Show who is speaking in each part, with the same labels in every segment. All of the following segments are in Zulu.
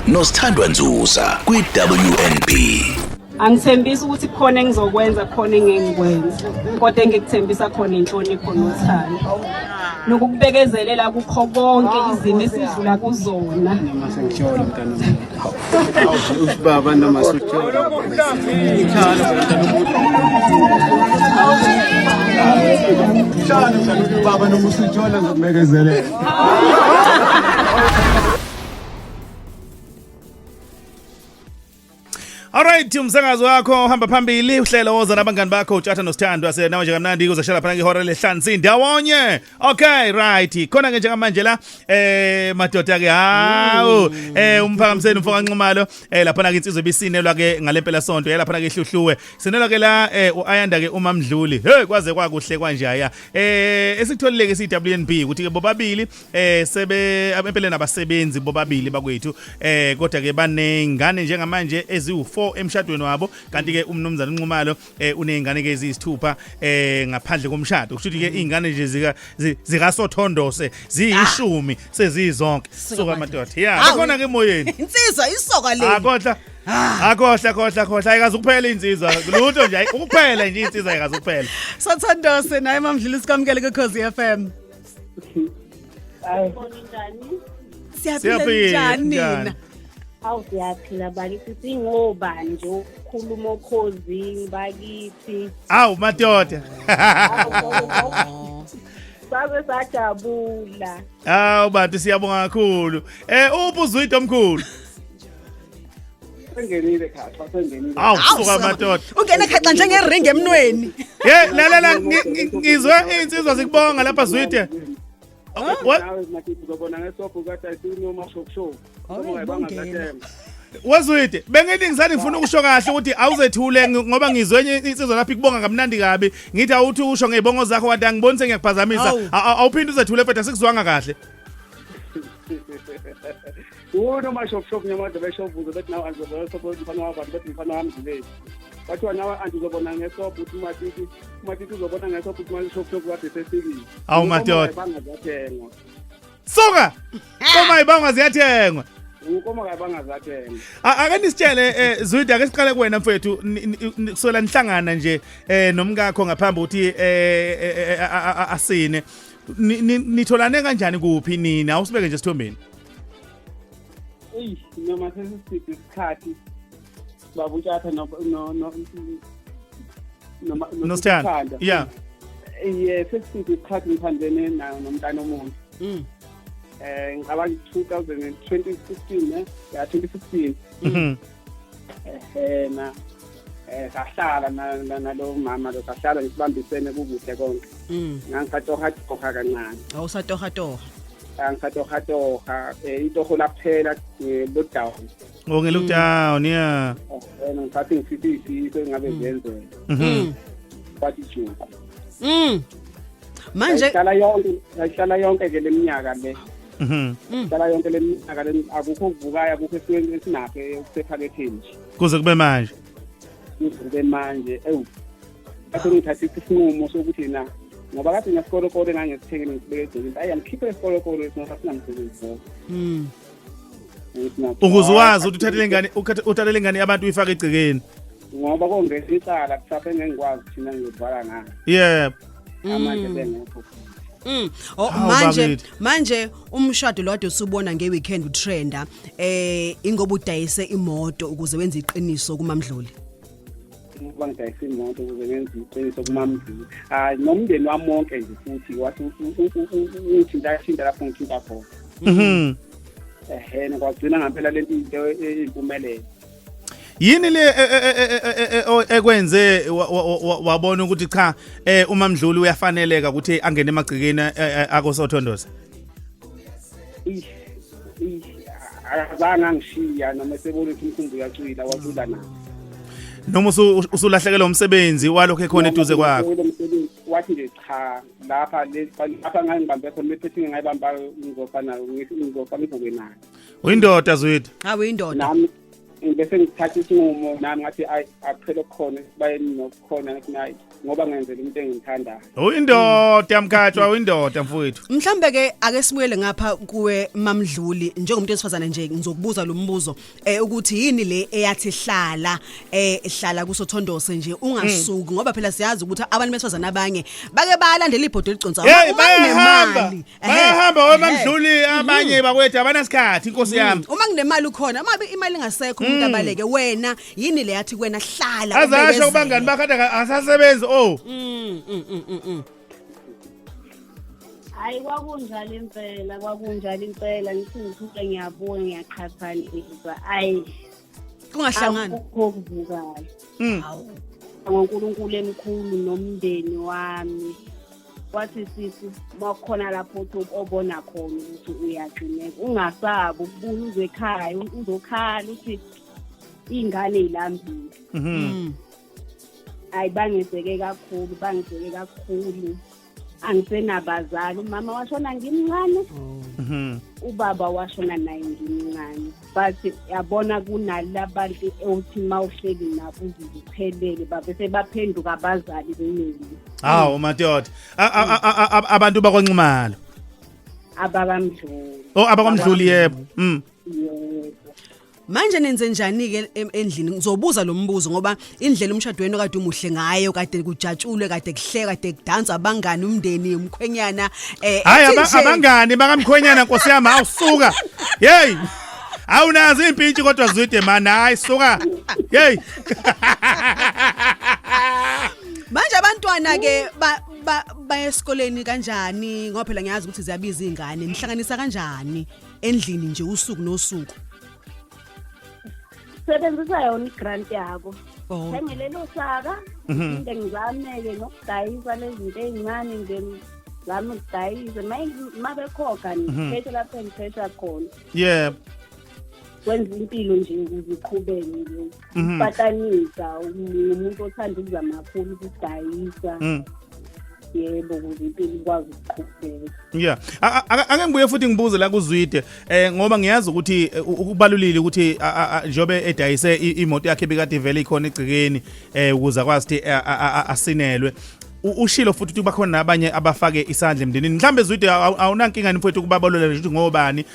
Speaker 1: noSithandwa Nzuza kwi-WNB.
Speaker 2: Angithembisi ukuthi kukhona engizokwenza, khona engengikwenza, kodwa engikuthembisa khona inhlonipho nothando nokukubekezelela kukho konke izimo esidlula kuzona.
Speaker 3: Noma sengitshola mntana usibaba noma sutshola baba noma usutshola ngizokubekezelela.
Speaker 4: Alright, umsakazo wakho uhamba phambili, uhlelo woza nabangani bakho uTshatha noSithandwa senawe nje kamnandi kuzoshela phana ngehora lehlansi ndawonye. Okay, right. Khona ke njengamanje la madoda ke hawu umphakamiseni umfoka Nxumalo lapha ke insizwe ibisinelwa ke ngalempela sonto yalapha ke ihluhluwe. Sinelwa ke la uAyanda ke uMamdluli. Hey, kwaze kwakuhle kwanje aya. Esikutholile ke CWNB ukuthi ke bobabili sebe empeleni abasebenzi bobabili bakwethu, kodwa ke banengane njengamanje eziwu4 emshadweni wabo, kanti ke umnumzana uNxumalo unezingane ke eziyisithupha ngaphandle komshado. Kusho ukuthi ke izingane nje zika zikaSothondose ziyishumi sezizonke. Suka madoda, yeah, bakhona ke emoyeni.
Speaker 5: Insizwa isoka leli.
Speaker 4: Akodla akohla khohla khohla, ayikaze ukuphela insizwa lutho nje, ukuphela nje insizwa ayikaze ukuphela.
Speaker 5: Sothondose naye Mamdluli, sikwamukele ku Khosi FM. Siyaphila.
Speaker 4: Siyaphila,
Speaker 5: njani
Speaker 4: njani?
Speaker 5: nina?
Speaker 6: Awu, siyaphila bakithi, singobani nje ukukhuluma okhozini bakithi.
Speaker 4: Awu madoda.
Speaker 6: Awu, saze sajabula.
Speaker 4: Awu bantu, siyabonga kakhulu. Uphi uZwide omkhulu?
Speaker 3: Sengenile khaxa, sengenile.
Speaker 4: Awu suka madoda.
Speaker 5: Ungene khaxa njengering emnweni.
Speaker 4: Ye lalela, ngizwe insizwa zikubonga lapha, Zwide. What?
Speaker 3: Nawe makithi uzobona ngesobho kade ayisino shop shop.
Speaker 5: Oh, bongena.
Speaker 4: Wezwide, bengithi ngisani ngifuna ukusho kahle ukuthi awuzethule ngoba ngizwe enye insizwa lapha ikubonga kamnandi kabi. Ngithi awuthi usho ngezibongo zakho, kanti angiboni sengiyakuphazamisa.
Speaker 5: Awu.
Speaker 4: Awuphinde uzethule mfethu, asikuzwanga kahle.
Speaker 3: Uno shop shop nyamade beshovuzo bethi nawe andizobona ngesobho mfana wabantu, bethi mfana wami Mdluleni. Bathiwa nawe andizobona ngesobho ukuthi umatiti uzobona ngesobho ukuthi shop shop kade sefikile.
Speaker 4: Awu, madoda.
Speaker 3: Bangazathengwa.
Speaker 4: Suka! Koma ibangwa ziyathengwa.
Speaker 3: Inkomo kayibangazathengwa.
Speaker 4: Ake nisitshele, Zwide, ake siqale kuwena mfethu, kusukela nihlangana nje nomkakho ngaphambi ukuthi asine. Nitholane kanjani, kuphi nina? Awusibeke nje esithombeni.
Speaker 3: Eyi, noma sesisiphi isikhathi baba uTshatha no no no noma
Speaker 4: Nosithanda. Yeah.
Speaker 3: Ye, sesisiphi isikhathi ngithandene nayo nomntana omuntu. Ngicabanga 2016, ya, 2016. Na sahlala nalo mama lo, sahlala ngisibambisene kukuhle konke. Ngangisatoha toha kancane.
Speaker 5: Awusatoha toha.
Speaker 3: Ngangisatoha toha, itoho laphela nge-lockdown.
Speaker 4: Oh, nge-lockdown, yeah.
Speaker 3: Ngisathi ngifisa iy'fiso engabe ziyenzeka. Kwathi juqu.
Speaker 5: Manje
Speaker 3: Ayihlala yonke, ayihlala yonke ke leminyaka le. Hlala yonke leminyaka le, akukho okuvukayo, akukho esinakho okusephaketheni nje.
Speaker 4: Kuze kube manje.
Speaker 3: Kuze kube manje, ewu. Ngase ngithatha isinqumo sokuthi na ngoba kade nesikolokolo engangisithengile ngisibeke egcekeni. Ayi, angikhiphe isikolokolo ngoba singamsebenzi lo. Ngithi na-
Speaker 4: Ukuze wazi ukuthi uthathele ingane, uthathele ingane yabantu uyifake egcekeni.
Speaker 3: Ngoba kongena icala kusasa engengikwazi thina ngizovala ngayo. Amanje bengekho.
Speaker 5: Oh,
Speaker 4: Hawu,
Speaker 5: manje
Speaker 4: bakithi.
Speaker 5: Manje umshado lo kade usubona ngeweekend utrenda, ingoba udayise imoto ukuze wenze iqiniso kuMamdluli.
Speaker 3: Ukuba ngidayisa imoto ukuze ngenze iqiniso kuMamdluli, hayi, nomndeni wami wonke nje futhi wathi ungithinta thinta lapho ngithinta khona. Ehhene, kwagcina ngampela lento into eyimpumelelo.
Speaker 4: Yini le ekwenze wabona ukuthi cha, uMamdluli uyafaneleka ukuthi angene emagcekeni akoSothondose?
Speaker 3: Ish, ish, akazange angishiya noma esebona ukuthi umkhumbi uyacwila, wacwila naye.
Speaker 4: Noma usulahlekelwa umsebenzi, walokho ekhona eduze kwakho?
Speaker 3: Lo msebenzi, wathi nje cha, lapha lapha ngangibambe khona lephethe ngayibamba, ngizofa nayo, ngizofa ngivuke nayo.
Speaker 4: Uyindoda, Zwide.
Speaker 5: Hawu, indoda.
Speaker 3: Nami. Bese ngithatha isinqumo nami ngathi ayi, akuphele okukhona esibayeni nokukhona, ngathi nayi ngoba ngenzela umuntu engimthandayo.
Speaker 4: Uyindoda Mkhatshwa, uyindoda mfowethu.
Speaker 5: Mhlambe ke ake sibuyele ngapha kuwe Mamdluli, njengomuntu wesifazane nje ngizokubuza lo mbuzo ukuthi yini le eyathi hlala hlala kusothondose nje ungasuki, ngoba phela siyazi ukuthi abantu besifazane abanye bake balandela ibhodo eliconsa
Speaker 4: Hey,
Speaker 5: uma
Speaker 4: bayahamba.
Speaker 5: kunemali.
Speaker 4: Bayahamba wemamdluli abanye bakwethu, abanasikhathi inkosi yami.
Speaker 5: Uma kunemali ukhona, uma imali ingasekho umuntu abaleke. Wena yini le yathi kuwena hlala,
Speaker 4: Azasho
Speaker 5: ubekezele?
Speaker 4: kubangani bakhe kade asasebenzi oh.
Speaker 6: Hayi, kwakunjalo impela, kwakunjalo impela. Ngithi ngithuke, ngiyabuya, ngiyaqhathanisa, ayi,
Speaker 5: Kungahlangani.
Speaker 6: Akukho okuvukayo. NgoNkulunkulu emkhulu nomndeni wami, wathi, "Sisi, makukhona lapho uthi obona khona ukuthi uyagcineka, ungasabi ukubuya uze ekhaya uzokhala uthi iy'ngane y'lambile." Hayi, bangiseke kakhulu, bangiseke kakhulu. Angisenabazali, umama washona ngimncane, ubaba washona naye ngimncane, but yabona kunalabantu othi uma uhleli nabo uzuze uphelele, babe sebaphenduka abazali kumina.
Speaker 4: Hawu madoda. Abantu bakwaNxumalo.
Speaker 6: AbakaMdluli.
Speaker 4: Oh, abakwaMdluli, yebo.
Speaker 6: Yebo.
Speaker 5: Manje nenze njani ke endlini? Ngizobuza lo mbuzo ngoba indlela umshado wenu kade umuhle ngayo, kade kujatshulwe, kade kuhleka, kade kudansa, abangani, umndeni, umkhwenyana
Speaker 4: Hayi,
Speaker 5: ethi nje-
Speaker 4: abangani bakamkhwenyana, nkosi yami, awusuka. Hey. Awunazo impintshi kodwa Zwide man, hayi suka. Hey.
Speaker 5: Manje abantwana ke ba esikoleni kanjani? Ngoba phela ngiyazi ukuthi ziyabiza izingane. Nihlanganisa kanjani endlini nje usuku nosuku?
Speaker 6: Sebenzisa yona i-grant yabo.
Speaker 5: Oh.
Speaker 6: Thenge lelo saka, phinde ngizame-ke nokudayisa lezi zinto ey'ncane nje, ngizame ukudayisa ma bekhokha, ngiphethe lapho engiphetha khona. Kwenza impilo nje ukuze iqhubeke nje. Upatanisa umuntu othanda ukuzama kakhulu ukudayisa. Yebo, ukuze impilo ikwazi ukuqhubeka.
Speaker 4: Yeah. Ake ngibuye futhi ngibuze la kuZwide, ngoba ngiyazi ukuthi ukubalulile ukuthi njobe edayise imoto yakhe ebikade ivele ikhona egcekeni ukuze akwazi ukuthi asinelwe. Ushilo futhi ukuthi bakhona nabanye abafake isandla emndenini. Mhlambe Zwide awunankinga mfowethu ukubabalola nje ukuthi ngobani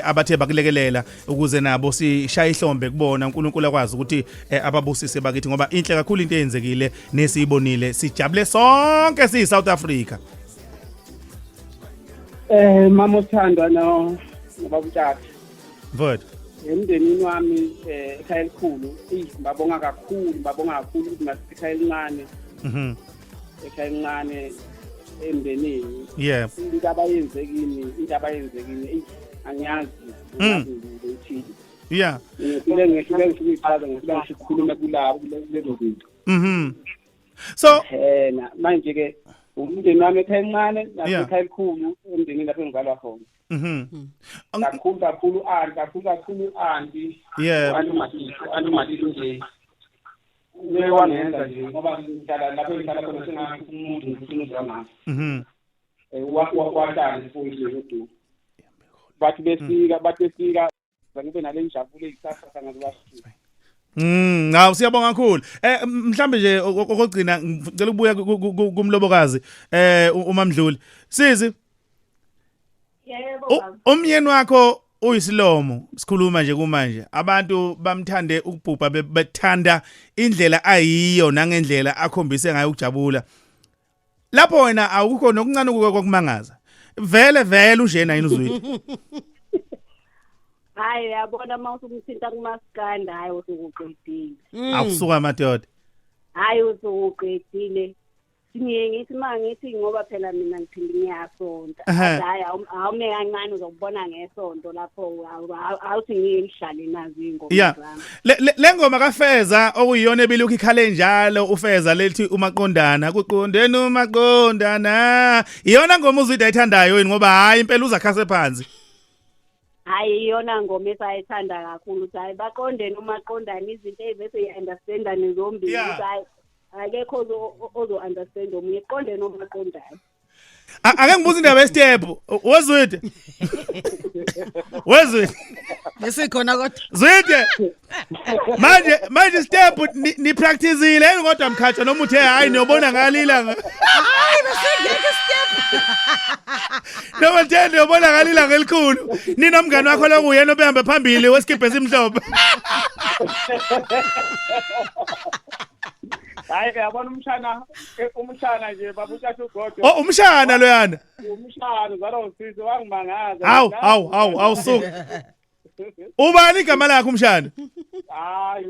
Speaker 4: abathe bakulekelela, ukuze nabo sishaye ihlombe kubona, uNkulunkulu akwazi ukuthi ababusise bakithi, ngoba inhle kakhulu into eyenzekile nesiyibonile, sijabule sonke siyi South Africa.
Speaker 3: Mama uthandwa no nobaba uTshatha.
Speaker 4: Mfowethu.
Speaker 3: Emndenini wami ekhaya elikhulu, eyi, ngibabonga kakhulu, ngibabonga kakhulu ukuthi nasekhaya elincane, ekhaya elincane emndenini, into abayenze kimi, into abayenze kimi, eyi, angiyazi, angiyazi ukuthi ngehlule ngehlule ngisho ukuyichaza, ngehlule ngisho ukukhuluma kulabo kulezo zinto.
Speaker 4: So
Speaker 3: na manje ke umndeni wami ekhaya elincane nasekhaya elikhulu, emndenini lapho engizalwa khona, kakhulu kakhulu anti, kakhulu kakhulu anti, anti uMatito, anti uMatito nje uye wangenza nje, ngoba ngihlala lapho engihlala khona sengathi umuntu ngifuna uzwa ngaso. Wahlala nje futhi nje, bathi befika ngibe nale njabulo eyisasasa ngazibashisa.
Speaker 4: Hawu, siyabonga kakhulu. Mhlambe nje okugcina ngicela ukubuya kumlobokazi uMamdluli. Sisi,
Speaker 6: Yebo, baba.
Speaker 4: Umyeni wakho uyisilomo, sikhuluma nje kumanje. Abantu bamthande ukubhubha, bethanda indlela ayiyo nangendlela akhombise ngayo ukujabula. Lapho wena awukho nokuncane kokumangaza. Vele vele unjena yini uZwide?
Speaker 6: Hayi, uyabona uma usumthinta kumaskanda, hayi, usukuqedile.
Speaker 4: Awusuka madoda.
Speaker 6: Hayi, usukuqedile. Ngiye ngithi ma ngithi, ngoba phela mina ngiphinde ngiyasonta. Hayi, awume kancane, uzokubona ngesonto lapho, awuthi ngiye ngihlale nazo iy'ngoma zami.
Speaker 4: Le ngoma kaFeza okuyiyona ebilokhu ikhale njalo, uFeza lethi umaqondana kuqondeni umaqondana. Iyona ngoma uZwide ayithandayo yini? Ngoba hayi impela uzakhase phansi.
Speaker 6: Hhayi, iyona ngoma esayithanda kakhulu, ukuthi hhayi, baqondene umaqondana, izinto ey'bese yi-understandane zombili, ukuthi hhayi, akekho ozo-understand omunye, kuqondene omaqondana.
Speaker 4: Ake ngibuze indaba yestep. Wezwide. Wezwide.
Speaker 5: Besikhona kodwa.
Speaker 4: Zwide. Manje manje step ni practiceile yini kodwa mkhatsha noma uthe hayi niyobona ngalila.
Speaker 5: Hayi besingekho step.
Speaker 4: Noma uthe niyobona ngalila ngelikhulu. Ninomngani wakho lokuyena obehamba phambili wesikibhe esimhlophe.
Speaker 3: Hayi uyabona umshana umshana nje baba uthatha ugodo.
Speaker 4: Oh umshana loyana.
Speaker 3: Umshana uzalwa usisi wangimangaza.
Speaker 4: Hawu hawu hawu awusuka. Ubani igama lakhe umshana?
Speaker 3: Hayi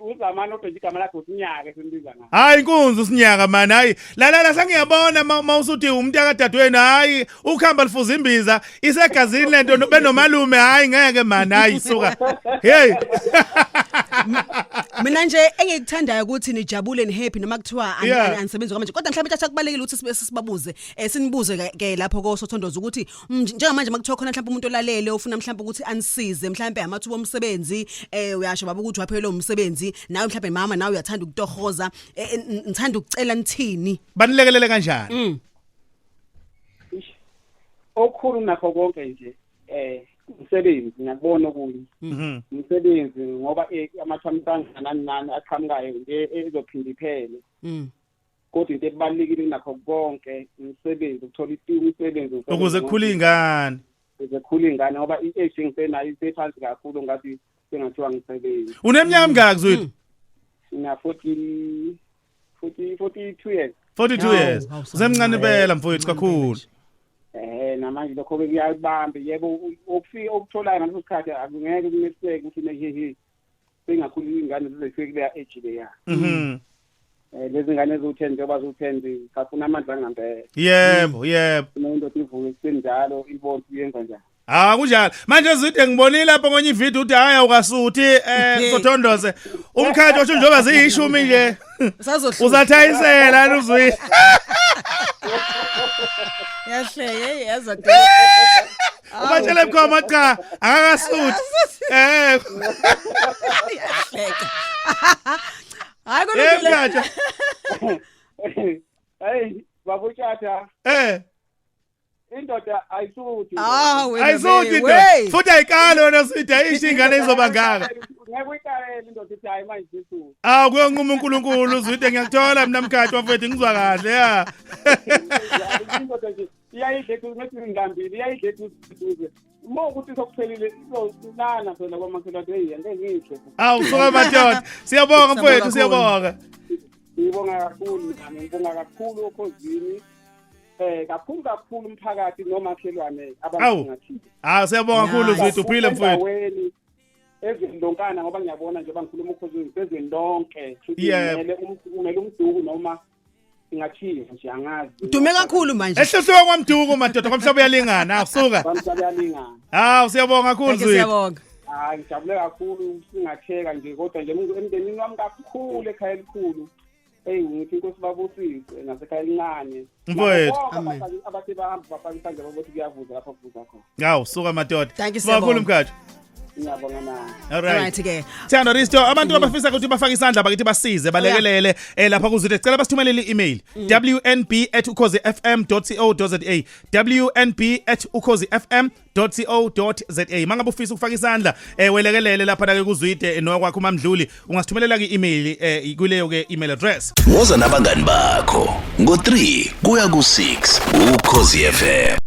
Speaker 3: uzamani odwa igama lakhe usinyaka esimbiza ngayo.
Speaker 4: Hayi inkunzi usinyaka man hayi. La la sengiyabona mawusuthi umuntu akadadewenu hayi ukhamba lifuza imbiza isegazini lento benomalume hayi ngeke man hayi suka. Hey.
Speaker 5: Mina nje engikuthandayo ukuthi nijabule ni happy noma kuthiwa anisebenzi kwamanje kodwa mhlawumbe thatha kubalekile ukuthi sibe sibabuze sinibuze ke lapho ko Sothondoza ukuthi njengamanje makuthiwa khona mhlawumbe umuntu olalele ofuna mhlawumbe ukuthi anisize mhlawumbe amathuba omsebenzi uyasho baba ukuthi waphelelwe umsebenzi nawe mhlawumbe mama nawe uyathanda ukutohoza ngithanda ukucela nithini
Speaker 4: Banilekelele kanjani?
Speaker 3: Ish. Okukhulu nakho konke nje umsebenzi ngiyakubona okunye. Umsebenzi ngoba amathamsanqa nani nani aqhamukayo nje ezophinda iphele. Kodwa into ebalulekile kunakho konke umsebenzi ukuthola umsebenzi
Speaker 4: Ukuze kukhule ingane.
Speaker 3: Ukuze kukhule ingane ngoba i-age engisenayo isephansi kakhulu ngathi sengathiwa ngisebenzi.
Speaker 4: Uneminyaka emingaki Zwide?
Speaker 3: Ngina 40 40 42 years.
Speaker 4: 42 years.
Speaker 5: Hawu,
Speaker 4: Usemncane impela mfowethu kakhulu.
Speaker 3: Namanje lokho ke kuyabamba yebo ukufika okutholayo ngaleso sikhathi akungeke kuneseke ukuthi nehehe sengakhula ingane zizefike kuleya age leya. Lezi ngane eziwu-10 njengoba ziwu-10 zisafuna amandla angempela.
Speaker 4: Yebo, yebo.
Speaker 3: Indoda ivuke ekuseni njalo ibone ukuthi iyenza njani.
Speaker 4: Ah kunjalo. Manje Zwide ngibonile lapha kwenye ivideo uthi hayi awukasuthi Sothondose. Umkhathi washo njengoba ziyishumi nje.
Speaker 5: Usazohluka.
Speaker 4: Uzathayisela uzwile.
Speaker 5: Yahleke yaza.
Speaker 4: Ubatshele bukhoma cha akakasuthi.
Speaker 5: Yahleka. Hayi
Speaker 4: Eh
Speaker 5: kulungile.
Speaker 4: mkhathi.
Speaker 3: Hey babutshatha indoda ayisuthi.
Speaker 5: Ah wena.
Speaker 4: Ayisuthi indoda. Futhi ayikali wena Zwide ayisho ingane izoba ngaka.
Speaker 3: Ngeke uyikalele indoda ithi hayi manje sisuthi.
Speaker 4: Ah kuyonquma uNkulunkulu Zwide ngiyakuthola mina mkhathi wafethu ngizwa kahle ya.
Speaker 3: Indoda nje iyayidla eduze ngathi ngilambile iyayidla eduze. Uma ukuthi sokuphelile izolana phela kwamakhelwane hey angeke ngidle.
Speaker 4: Awu suka madoda. Siyabonga mfowethu
Speaker 5: Siyabonga
Speaker 4: siyabonga.
Speaker 3: Ngibonga kakhulu nami ngibonga kakhulu okhozini. Kakhulu kakhulu umphakathi nomakhelwane abangathile.
Speaker 4: Ah siyabonga kakhulu
Speaker 5: Nice.
Speaker 4: Zwide uphile mfowethu.
Speaker 3: Endaweni ezweni lonkana ngoba ngiyabona njengoba ngikhuluma ukhozini sezweni lonke. Futhi
Speaker 4: Yebo.
Speaker 3: kumele umduku noma ingathiwa nje angazi.
Speaker 5: Dume kakhulu manje.
Speaker 4: Ehluhluka kwamduku madoda kwamhlaba uyalingana awusuka.
Speaker 3: Kwamhlaba uyalingana.
Speaker 4: Hawu siyabonga kakhulu
Speaker 5: Thank you,
Speaker 4: Zwide.
Speaker 5: Siyabonga.
Speaker 3: Hayi ngijabule kakhulu singatheka nje kodwa nje emndenini wami kakhulu ekhaya elikhulu. Hey ngithi inkosi babusise nasekhaya elincane.
Speaker 4: Mfowethu.
Speaker 3: Nabo bonke
Speaker 5: Amen.
Speaker 3: abathe bahamba bafaka isandla babothi kuyavuza lapho kuvuza khona.
Speaker 4: Hawu suka madoda.
Speaker 5: Thank you,
Speaker 4: Siyabonga kakhulu
Speaker 5: siyabonga.
Speaker 4: mkhathi.
Speaker 3: Ngiyabonga nawe.
Speaker 4: All right.
Speaker 5: Right ke.
Speaker 4: Thando Risto abantu abafisa ukuthi bafake isandla bakithi basize balekelele lapha kuzwide sicela basithumelele i-email wnb@ukhozifm.co.za wnb@ukhozifm.co.za mangabe ufisa ukufaka isandla welekelele lapha ke kuzwide nokwakho mamdluli ungasithumelela ke-email kuleyo ke email address.
Speaker 1: Woza nabangani bakho ngo-3 kuya ku-6 Ukhozi FM.